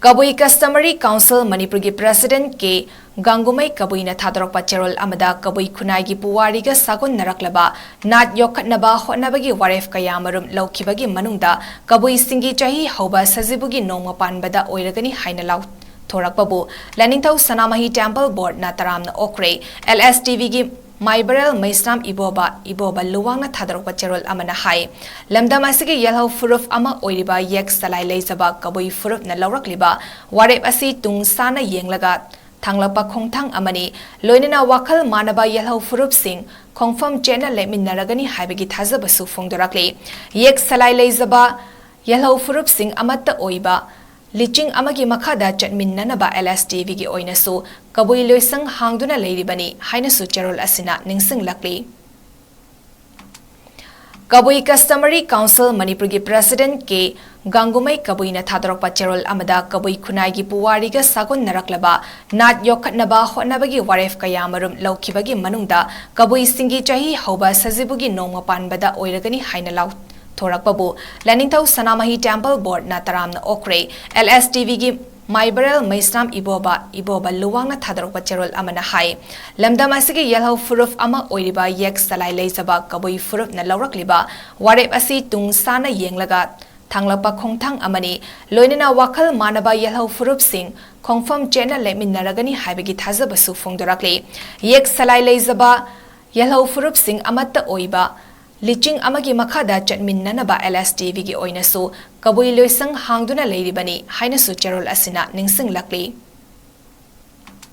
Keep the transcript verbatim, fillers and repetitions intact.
ꯀꯕꯨꯏ customary council ꯃꯅꯤꯄꯨꯔꯒꯤ president ꯀꯦ ꯒꯥꯡꯒꯨꯃꯩ ꯀꯕꯨꯏꯅ ꯊꯥꯗꯣꯔꯛꯄ ꯆꯦꯔꯣꯜ ꯑꯃꯗ ꯀꯕꯨꯏ ꯈꯨꯟꯅꯥꯏꯒꯤ ꯄꯨꯋꯥꯔꯤꯒ ꯁꯥꯒꯣꯟꯅꯔꯛꯂꯕ ꯅꯥꯠ ꯌꯣꯛꯈꯠꯅꯕ ꯍꯣꯠꯅꯕꯒꯤ ꯋꯥꯔꯦꯞ ꯀꯌꯥꯃꯔꯨꯝ ꯂꯧꯈꯤꯕꯒꯤ ꯃꯅꯨꯡꯗ ꯀꯕꯨꯏꯁꯤꯡꯒꯤ ꯆꯍꯤ ꯍꯧꯕ ꯁꯖꯤꯕꯨꯒꯤ ꯅꯣꯡꯃ ꯄꯥꯟꯕꯗ ꯑꯣꯏꯔꯒꯅꯤ ꯍꯥꯏꯅ ꯂꯥꯎꯊꯣꯔꯛꯄꯕꯨ ꯂꯥꯏꯅꯤꯡꯊꯧ ꯁꯅꯥꯃꯍꯤ ꯇꯦꯝꯄꯜ ꯕꯣꯔꯗꯅ ꯇꯔꯥꯝꯅ ꯑꯣꯛꯈ꯭ꯔꯦ꯫ LSTVꯒꯤ ꯃꯥꯏꯕꯔꯦꯜ ꯃꯩꯁ꯭ꯔꯥꯝ ꯏꯕꯣꯕ, ꯏꯕꯣꯕ ꯂꯨꯋꯥꯡꯅ ꯊꯥꯗꯣꯔꯛꯄ ꯆꯦꯔꯣꯜ ꯑꯃꯅ ꯍꯥꯏ, ꯂꯝꯗꯝ ꯑꯁꯤꯒꯤ ꯌꯦꯜꯍꯧ ꯐꯨꯔꯨꯞ ꯑꯃ ꯑꯣꯏꯔꯤꯕ ꯌꯦꯛ ꯁꯂꯥꯏ ꯂꯩꯖꯕ ꯀꯕꯨꯏ ꯐꯨꯔꯨꯞꯅ ꯂꯧꯔꯛꯂꯤꯕ ꯋꯥꯔꯦꯞ ꯑꯁꯤ ꯇꯨꯡ ꯁꯥꯟꯅ ꯌꯦꯡꯂꯒ ꯊꯥꯡꯂꯛꯄ ꯈꯣꯡꯊꯥꯡ ꯑꯃꯅꯤ꯫ ꯂꯣꯏꯅꯅ ꯋꯥꯈꯜ ꯃꯥꯟꯅꯕ ꯌꯦꯜꯍꯧ ꯐꯨꯔꯨꯞꯁꯤꯡ ꯈꯣꯡꯐꯝ ꯆꯦꯠꯅ ꯂꯦꯞꯃꯤꯟꯅꯔꯒꯅꯤ ꯍꯥꯏꯕꯒꯤ ꯊꯥꯖꯕꯁꯨ ꯐꯣꯡꯗꯣꯔꯛꯂꯤ꯫ ꯌꯦꯛ ꯁꯂꯥꯏ ꯂꯩꯖꯕ ꯌꯦꯜꯍꯧ ꯐꯨꯔꯨꯞꯁꯤꯡ ꯑꯃꯠꯇ ꯑꯣꯏꯕ ꯂꯤꯆꯤꯡ ꯑꯃꯒꯤ ꯃꯈꯥꯗ ꯆꯠꯃꯤꯟꯅꯅꯕ LSTVꯒꯤ ꯑꯣꯏꯅꯁꯨ ꯀꯕꯨꯏ ꯂꯣꯏꯁꯪ ꯍꯥꯡꯗꯨꯅ ꯂꯩꯔꯤꯕꯅꯤ ꯍꯥꯏꯅꯁꯨ ꯆꯦꯔꯣꯜ ꯑꯁꯤꯅ ꯅꯤꯡꯁꯤꯡꯂꯛꯂꯤ꯫ ꯀꯕꯨꯏ ꯀꯁꯇꯃꯔꯤ ꯀꯥꯎꯟꯁꯤꯜ ꯃꯅꯤꯄꯨꯔꯒꯤ ꯄ꯭ꯔꯦꯁꯤꯗꯦꯟꯠ ꯀꯦ ꯒꯥꯡꯒꯨꯃꯩ ꯀꯕꯨꯏꯅ ꯊꯥꯗꯣꯔꯛꯄ ꯆꯦꯔꯣꯜ ꯑꯃꯗ ꯀꯕꯨꯏ ꯈꯨꯟꯅꯥꯏꯒꯤ ꯄꯨꯋꯥꯔꯤꯒ ꯁꯥꯒꯣꯟꯅꯔꯛꯂꯕ ꯅꯥꯠ ꯌꯣꯛꯈꯠꯅꯕ ꯍꯣꯠꯅꯕꯒꯤ ꯋꯥꯔꯦꯞ ꯀꯌꯥꯃꯔꯨꯝ ꯂꯧꯈꯤꯕꯒꯤ ꯃꯅꯨꯡꯗ ꯀꯕꯨꯏꯁꯤꯡꯒꯤ ꯆꯍꯤ ꯍꯧꯕ ꯁꯖꯤꯕꯨꯒꯤ ꯅꯣꯡꯃ ꯄꯥꯟꯕꯗ ꯑꯣꯏꯔꯒꯅꯤ ꯍꯥꯏꯅ ꯂꯥꯎꯊꯣꯔꯛꯄꯕꯨ ꯂꯥꯏꯅꯤꯡꯊꯧ ꯁꯅꯥꯃꯍꯤ ꯇꯦꯝꯄꯜ ꯕꯣꯔꯗꯅ ꯇꯔꯥꯝꯅ ꯑꯣꯛꯈ꯭ꯔꯦ꯫ LSTVꯒꯤ ꯃꯥꯏꯕꯔꯦꯜ ꯃꯩꯁ꯭ꯔꯥꯝ ꯏꯕꯣꯕ, ꯏꯕꯣꯕ ꯂꯨꯋꯥꯡꯅ ꯊꯥꯗꯣꯔꯛꯄ ꯆꯦꯔꯣꯜ ꯑꯃꯅ ꯍꯥꯏ, ꯂꯝꯗꯝ ꯑꯁꯤꯒꯤ ꯌꯦꯜꯍꯧ ꯐꯨꯔꯨꯞ ꯑꯃ ꯑꯣꯏꯔꯤꯕ ꯌꯦꯛ ꯁꯂꯥꯏ ꯂꯩꯖꯕ ꯀꯕꯨꯏ ꯐꯨꯔꯨꯞꯅ ꯂꯧꯔꯛꯂꯤꯕ ꯋꯥꯔꯦꯞ ꯑꯁꯤ ꯇꯨꯡ ꯁꯥꯟꯅ ꯌꯦꯡꯂꯒ ꯊꯥꯡꯂꯛꯄ ꯈꯣꯡꯊꯥꯡ ꯑꯃꯅꯤ꯫ ꯂꯣꯏꯅꯅ ꯋꯥꯈꯜ ꯃꯥꯟꯅꯕ ꯌꯦꯜꯍꯧ ꯐꯨꯔꯨꯞꯁꯤꯡ ꯈꯣꯡꯐꯝ ꯆꯦꯠꯅ ꯂꯦꯞꯃꯤꯟꯅꯔꯒꯅꯤ ꯍꯥꯏꯕꯒꯤ ꯊꯥꯖꯕꯁꯨ ꯐꯣꯡꯗꯣꯔꯛꯂꯤ꯫ ꯌꯦꯛ ꯁꯂꯥꯏ ꯂꯩꯖꯕ ꯌꯦꯜꯍꯧ ꯐꯨꯔꯨꯞꯁꯤꯡ ꯑꯃꯠꯇ ꯑꯣꯏꯕ ꯂꯤꯆꯤꯡ ꯑꯃꯒꯤ ꯃꯈꯥꯗ ꯆꯠꯃꯤꯟꯅꯅꯕ LSTVꯒꯤ ꯑꯣꯏꯅꯁꯨ ꯀꯕꯨꯏ ꯂꯣꯏꯁꯪ ꯍꯥꯡꯗꯨꯅ ꯂꯩꯔꯤꯕꯅꯤ ꯍꯥꯏꯅꯁꯨ ꯆꯦꯔꯣꯜ ꯑꯁꯤꯅ ꯅꯤꯡꯁꯤꯡꯂꯛꯂꯤ꯫